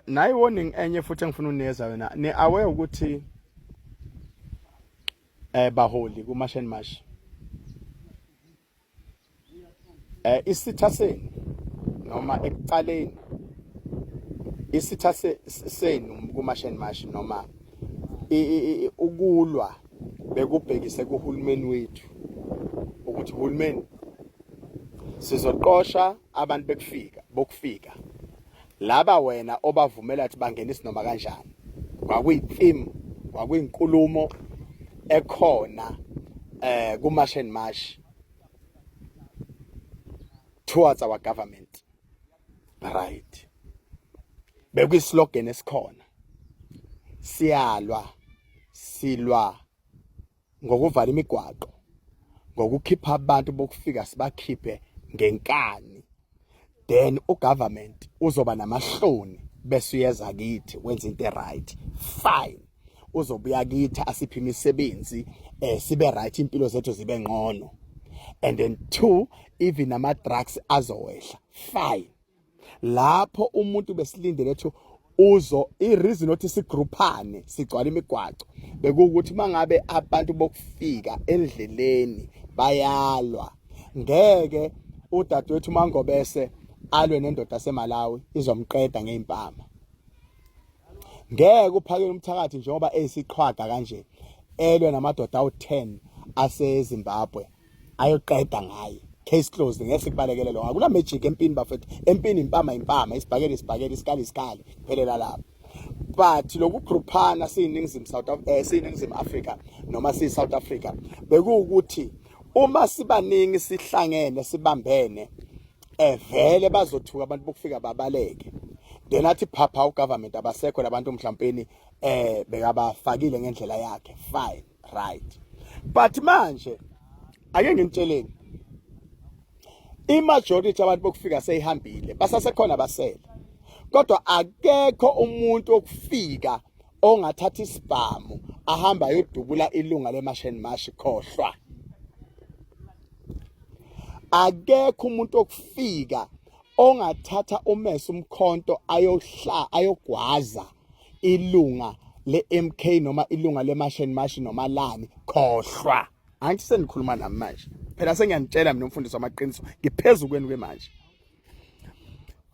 Nayi warning enye futhi engifuna unikeza yona. Ni aware ukuthi baholi ku March and March. Isitha senu noma ekuqaleni isitha senu ku March and March noma ukulwa bekubhekise kuhulumeni wethu ukuthi hulumeni sizoqosha abantu bekufika bokufika laba wena obavumela ukuthi bangenise noma kanjani. Kwakuyi-theme, kwakuyinkulumo ekhona ku-March and March towards our government, right? Bekuyislogan esikhona, siyalwa, silwa ngokuvala imigwaqo, ngokukhipha abantu bokufika, sibakhiphe ngenkani, then ugovernment uzoba namahloni bese uyeza kithi wenza into right. Fine, uzobuya kithi asiphe imisebenzi, sibe right, impilo zethu zibe ngcono, and then two, even ama drugs azowehla. Fine, lapho umuntu besilindele ethi uzo i-reason othi sigrouphane sigcwala imigwaco bekuwukuthi mangabe abantu bokufika endleleni bayalwa, ngeke udadewethu Mangobese alwe nendoda seMalawi, izomqeda ngeimpama. Ngeke uphakele umthakathi njengoba eyisiqhwaga kanje elwe namadoda awu-10 aseZimbabwe ayoqeda ngaye. Case closed. Ngeke sikubalekele lo, akuna magic empini bafethu. Empini impama impama, isibhakele isibhakele, isikali isikali, kuphelela lapho. But lokugrouphana siyiningizimu South siyiningizimu Africa noma siyi South Africa bekuwukuthi uma sibaningi, sihlangene, sibambene, vele bazothuka abantu bokufika babaleke. Then athi phapha ugovernment, abasekho labantu mhlawumbe bekabafakile ngendlela yakhe. Fine, right? But manje ake nginitsheleni, imajority abantu bokufika seyihambile, basasekhona basele, kodwa akekho umuntu okufika ongathatha isibhamu ahamba ayodubula ilunga leMarch and March. Khohlwa. Akekho umuntu okufika ongathatha umese, umkhonto, ayohla ayogwaza ilunga le-MK noma ilunga le-March and March noma lani. Khohlwa. Angithi senikhuluma nami manje phela, sengiyanitshela mina umfundisi wamaqiniso, ngiphezulu kwenu ke manje.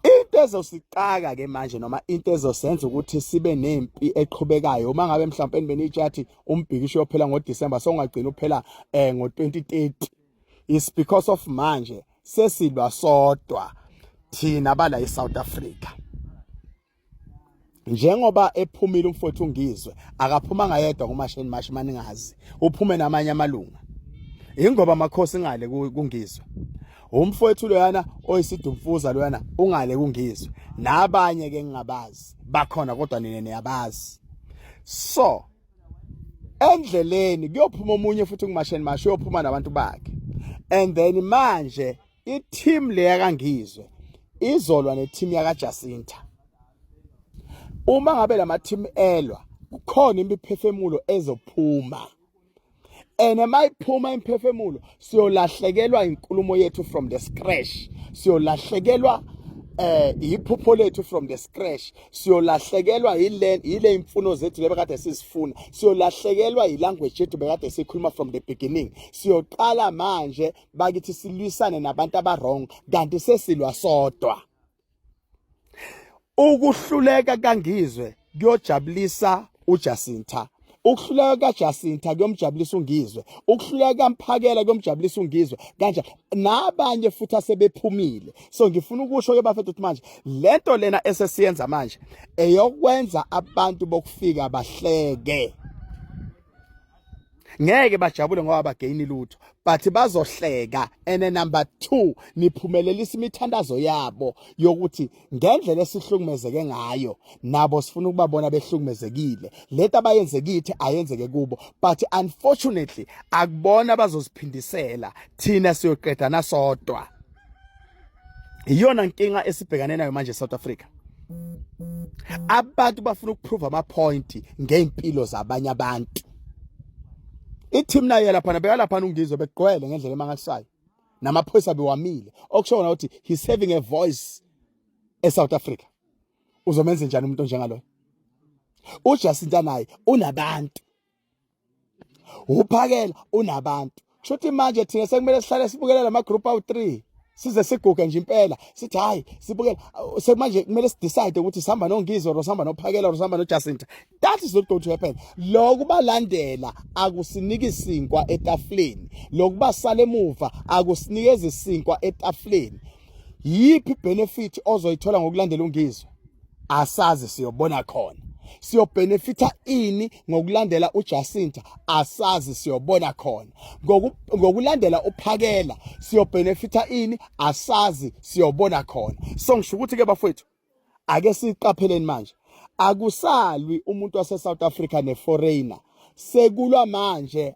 Into ezosicaka ke manje noma into ezosenza ukuthi sibe nempi eqhubekayo, uma ngabe mhlawumbe benitshathi umbhikisho uyophela ngoDecember, songagcina uphela ngo2030, is because of manje sesilwa sodwa thina bala eSouth Africa. Njengoba ephumile umfowethu uNgizwe, akaphuma ngayedwa kuMarch and March, maningazi, uphume namanye amalunga. Ingoba amakhosi ngale kuNgizwe, umfowethu loyana oyisidumfuza loyana ungale kuNgizwe, nabanye ke ngingabazi bakhona, kodwa nina niyabazi. So endleleni kuyophuma omunye futhi kuMarch and March, uyophuma nabantu bakhe, and then manje i-team leya kaNgizwe izolwa ne-team yaka Jacinta. Uma ngabe lama team elwa, kukhona imiphefumulo ezophuma, and mayiphuma imphefumulo siyolahlekelwa inkulumo yethu from the scratch, siyolahlekelwa iphupho lethu from the scratch, siyolahlekelwa yile imfuno zethu lebekade sizifuna, siyolahlekelwa ilanguage yethu bekade sikhuluma from the beginning. Siyoqala manje bakithi silwisane nabantu aba-wrong kanti sesilwa sodwa. Ukuhluleka kaNgizwe kuyojabulisa uJacinta, ukuhluleka kaJacinta kuyomjabulisa uNgizwe, ukuhluleka kaMphakela kuyomjabulisa uNgizwe, kanje nabanye futhi asebephumile. So ngifuna ukusho ke bafethu ukuthi manje lento lena esesiyenza manje eyokwenza abantu bokufika bahleke. Ngeke bajabule ngoba bagayini lutho, but bazohleka. And number 2, niphumelelisa imithandazo yabo yokuthi ngendlela esihlukumezeke ngayo nabo sifuna ukubabona behlukumezekile, lento abayenze kithi ayenzeke kubo. But unfortunately akubona bazoziphindisela, thina siyoqeda nasodwa. Iyona nkinga esibhekane nayo manje eSouth Africa. Abantu bafuna ukuprove ama point ngeimpilo zabanye abantu. I-team nayo lapha beka lapha uNgizwe begqwele ngendlela emangalisayo, namaphoyisa bewamile, okusho kona ukuthi he's having a voice eSouth Africa. Uzomenza njani umuntu onjengaloyo? UJacinta naye unabantu, uphakela unabantu. Kusho manje thina sekumele sihlale sibukele lama group awu 3 size siguge nje impela, sithi hayi sibukele. Sekumanje kumele sidecide ukuthi sihamba noNgizwe or sihamba noPhakela or sihamba noJacinta. That is not going to happen. Lokhu balandela akusiniki sinkwa etafuleni, lokhu basala emuva akusinikezi sinkwa etafuleni. Yiphi benefit ozoyithola ngokulandela uNgizwe? Asazi, siyobona khona. Siyobenefita ini ngokulandela uJacinta? Asazi, siyobona khona. Ngokulandela uPhakela siyobenefita ini? Asazi, siyobona khona. So ngisho ukuthi ke bafowethu, ake siqapheleni manje, akusalwi umuntu wase South Africa neforeigner, sekulwa manje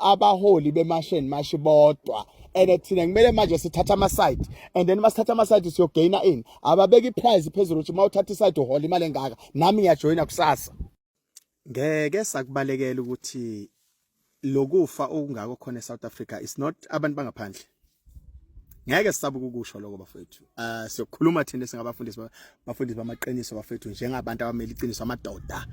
abaholi bemasheni mashi bodwa. And thina kumele manje sithathe ama-side, and then masithatha ama-side siyogaina ini? Ababeka iprice phezulu ukuthi uma uthatha iside uhola imali engaka. Nami ngiyajoyina kusasa. Ngeke sakubalekela ukuthi lokufa okungako khona eSouth Africa is not abantu bangaphandle. Ngeke sisabe ukukusho lokho bafethu. Siyokhuluma thina singabafundisi, bafundisi bamaqiniso bafethu, njengabantu abamele iqiniso, amadoda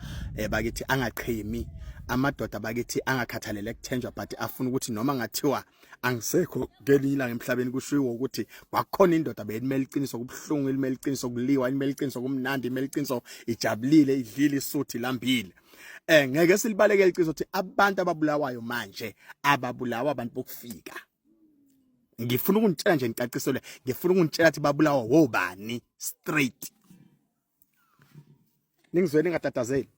bakithi angaqhemi, amadoda bakithi angakhathalele kuthenjwa, but afuna ukuthi noma ngathiwa angisekho ngelinye ilanga emhlabeni, kushiwo ukuthi kwakukhona indoda beyimele iqiniso kubuhlungu, ilimele iqiniso kuliwa, ilimele iqiniso kumnandi, ilimele iqiniso ijabulile, idlile isuthi lambile. Ngeke silibalekele iqiniso ukuthi abantu ababulawayo manje ababulawa abantu bokufika. Ngifuna ukunitshela nje, ngicacisele, ngifuna ukunitshela ukuthi babulawa wobani straight. Ningizwe, ningatatazeli.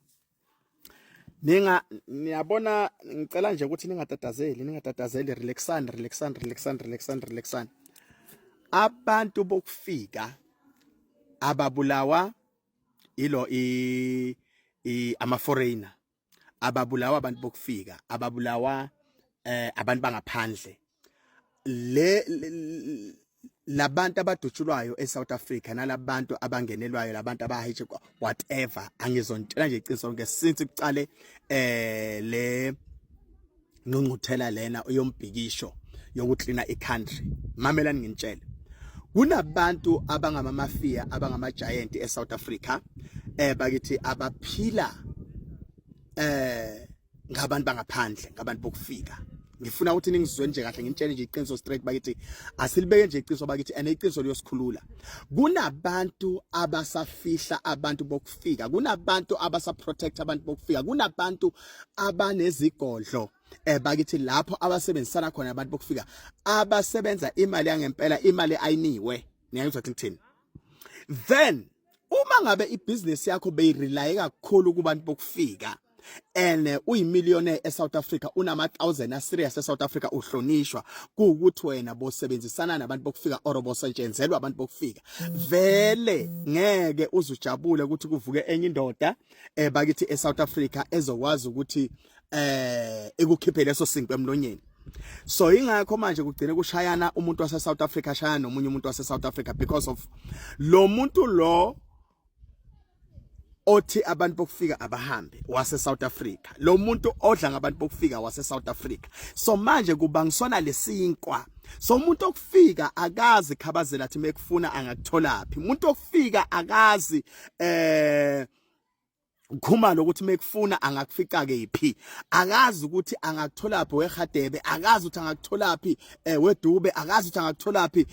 Ninga niyabona, ngicela nje ukuthi ningatatazeli, ningatatazeli, relaxani, relaxani, relaxani, relaxani, relaxani. Abantu bokufika ababulawa ilo i ama foreigner, ababulawa abantu bokufika, ababulawa abantu bangaphandle. Le labantu abadutshulwayo eSouth Africa nalabantu abangenelwayo, labantu abahijack, whatever, angizontshela nje iqiniso lonke. Since kucale le ngqungquthela lena yombhikisho yokuklina icountry, mamelani nginitshele, kunabantu abangama mafia, abangama giant eSouth Africa bakithi, abaphila ngabantu bangaphandle, ngabantu bokufika. Ngifuna ukuthi ningizwe nje kahle, ngintshele nje iqiniso straight bakithi. Asilibeke nje iqiniso bakithi, and iqiniso liyosikhulula. Kunabantu abasafihla abantu bokufika, kunabantu abasaprotect abantu bokufika, kunabantu abanezigodlo bakithi lapho abasebenzisana khona abantu bokufika, abasebenza imali yangempela, imali ayiniwe. Niyangizwa ukuthi ngithini? Then uma ngabe ibhizinesi yakho beyirelaye kakhulu kubantu bokufika and uyimillionaire eSouth Africa, unama thousand aserious eSouth Africa, uhlonishwa kuwukuthi wena bosebenzisana nabantu bokufika or bosetshenzelwa abantu bokufika, vele ngeke uzujabule ukuthi kuvuke enye indoda bakithi eSouth Africa ezokwazi ukuthi ikukhiphe leso sinkwa emlonyeni. So ingakho manje kugcine kushayana umuntu wase South Africa shayana nomunye umuntu wase South Africa, because of lo muntu lo othi abantu bokufika abahambe wase South Africa, lo muntu odla ngabantu bokufika wase South Africa. So manje kubangiswana lesinkwa. So umuntu okufika akazi khabazela athi mekufuna angakutholaphi. Umuntu okufika akazi Khumalo ukuthi mekufuna angakufica kephi, akazi ukuthi angakutholaphi weHadebe, akazi ukuthi angakutholaphi weDube, akazi ukuthi angakutholaphi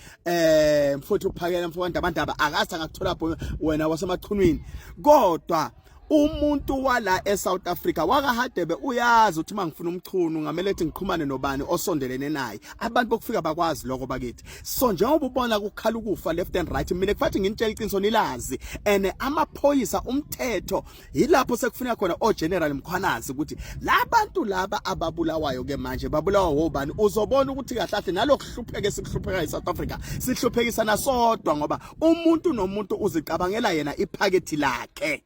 mfowethu uPhakela, mfowethu Ndabandaba, akazi angakutholaphi wena waseMachunwini. Kodwa umuntu wala eSouth Africa wakaHadebe uyazi ukuthi mangifuna uMchunu ngamele ukuthi ngiqhumane nobani osondelene naye. Abantu bokufika bakwazi lokho bakithi. So njengoba ubona kukhala ukufa left and right, mina kufathi nginitshela iqiniso nilazi. And amaphoyisa, umthetho, yilapho sekufuneka khona o General Mkhwanazi ukuthi labantu laba ababulawayo ke manje babulawa wobani. Uzobona ukuthi kahle kahle nalokuhlupheka esikuhlupheka eSouth Africa sihluphekisana sodwa, ngoba umuntu nomuntu uzicabangela yena iphakethe lakhe.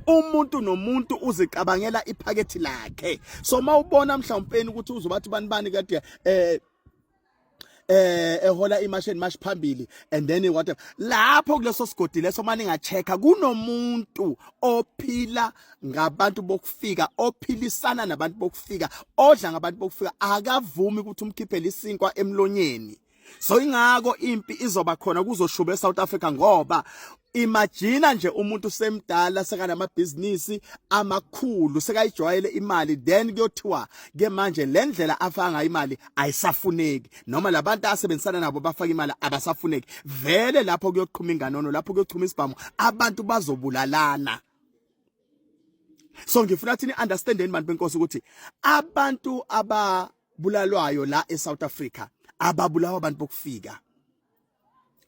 Umuntu nomuntu uzicabangela iphakethe lakhe. So mawubona mhlawumpeni ukuthi uzobathi bani bani kade ehola iMarch and March phambili and then whatever, lapho kuleso sigodi leso manje ngachecka kunomuntu ophila ngabantu bokufika, ophilisana nabantu bokufika, odla ngabantu bokufika, akavumi ukuthi umkhiphele isinkwa emlonyeni. So ingakho impi izoba khona, kuzoshuba eSouth Africa, ngoba Imagina nje umuntu semdala sekanamabhizinisi amakhulu, sekayijwayele imali, then kuyothiwa ke manje le ndlela afaka ngayo imali ayisafuneki, noma labantu asebenzisana nabo bafaka imali abasafuneki vele. Lapho kuyoqhuma inganono, lapho kuyochuma isibhamu, abantu bazobulalana. So ngifuna thini understandeni bantu benkosi ukuthi abantu ababulalwayo la eSouth Africa ababulawa abantu bokufika,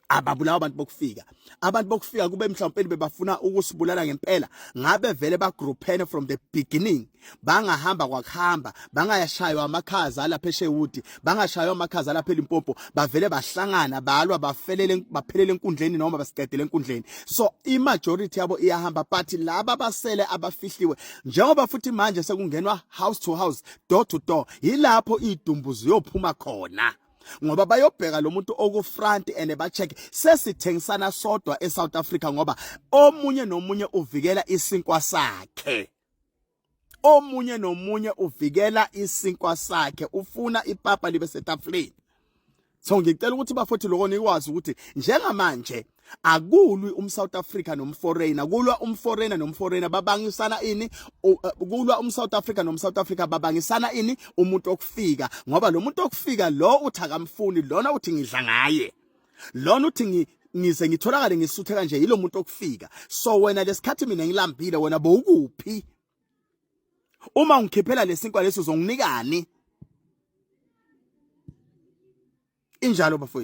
ababulawa abantu bokufika. Abantu bokufika kube mhlawumbe bebafuna ukusibulala ngempela, ngabe vele bagrouphene from the beginning, bangahamba kwakuhamba, bangayashaywa amakhaza lapha eSherwood, bangashaywa amakhaza lapha eLimpopo, bavele bahlangana, balwa, bafelele, baphelele enkundleni noma basiqedele enkundleni. So i-majority yabo iyahamba, but laba basele abafihliwe, njengoba futhi manje sekungenwa house to house, door to door, yilapho idumbu ziyophuma khona, ngoba bayobheka lo muntu oku-front and ba-check. Sesithengisana sodwa eSouth Africa ngoba omunye nomunye uvikela isinkwa sakhe, omunye nomunye uvikela isinkwa sakhe, ufuna ipapa libe setafuleni. So ngicela ukuthi bafowethu lokho nikwazi ukuthi njengamanje akulwi umSouth Africa nomforeigner, kulwa umforeigner nomforeigner, babangisana ini? Kulwa umSouth Africa nomSouth Africa, babangisana ini? Umuntu okufika, ngoba lo muntu okufika lo uthi akamfuni lona, uthi ngidla ngaye lona, uthi ngize ngitholakale ngisuthe kanje yilo muntu okufika. So wena lesikhathi mina ngilambile, wena bowukuphi? Uma ungikhiphela lesinkwa leso, uzonginikani? Injalo bafowethu.